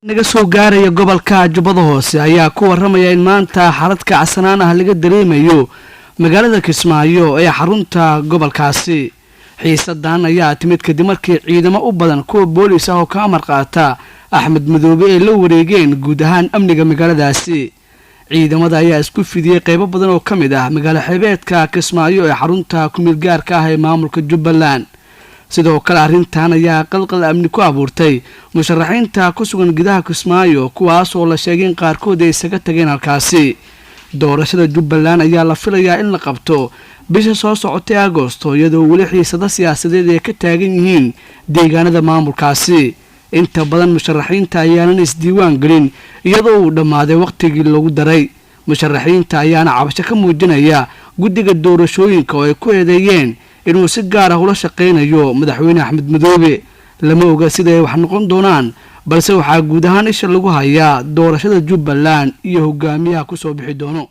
Naga soo gaaraya gobolka Jubbada Hoose ayaa ku waramaya in maanta xaalad kacsanaan ah laga dareemayo magaalada Kismaayo ee xarunta gobolkaasi. Xiisadan ayaa timid kadib markii ciidamo u badan kuwa boolis ah oo ka amar qaata Axmed Madoobe ay la wareegeen guud ahaan amniga magaaladaasi. Ciidamada ayaa isku fidiyey qeybo badan oo ka mid ah magaalo xeebeedka Kismaayo ee xarunta kumeel gaarka ah ee maamulka Jubbaland. Sidoo kale arrintan ayaa qalqal amni ku abuurtay musharaxiinta ku sugan gudaha Kismaayo, kuwaas oo la sheegay in qaarkood ay isaga tageen halkaasi. Doorashada Jubbaland ayaa la filayaa in la qabto bisha soo socotay Agosto, iyadoo weli xiisado siyaasadeed ay ka taagan yihiin deegaanada maamulkaasi. Inta badan musharaxiinta ayaanan isdiiwaan gelin, iyadoo uu dhammaaday wakhtigii lagu daray. Musharaxiinta ayaana cabasho ka muujinaya guddiga doorashooyinka oo ay ku eedeeyeen inuu si gaar ah ula shaqaynayo madaxweyne Axmed Madoobe. Lama oga sida ay wax noqon doonaan, balse waxaa guud ahaan isha lagu hayaa doorashada Jubbaland iyo hogaamiyaha kusoo bixi doono.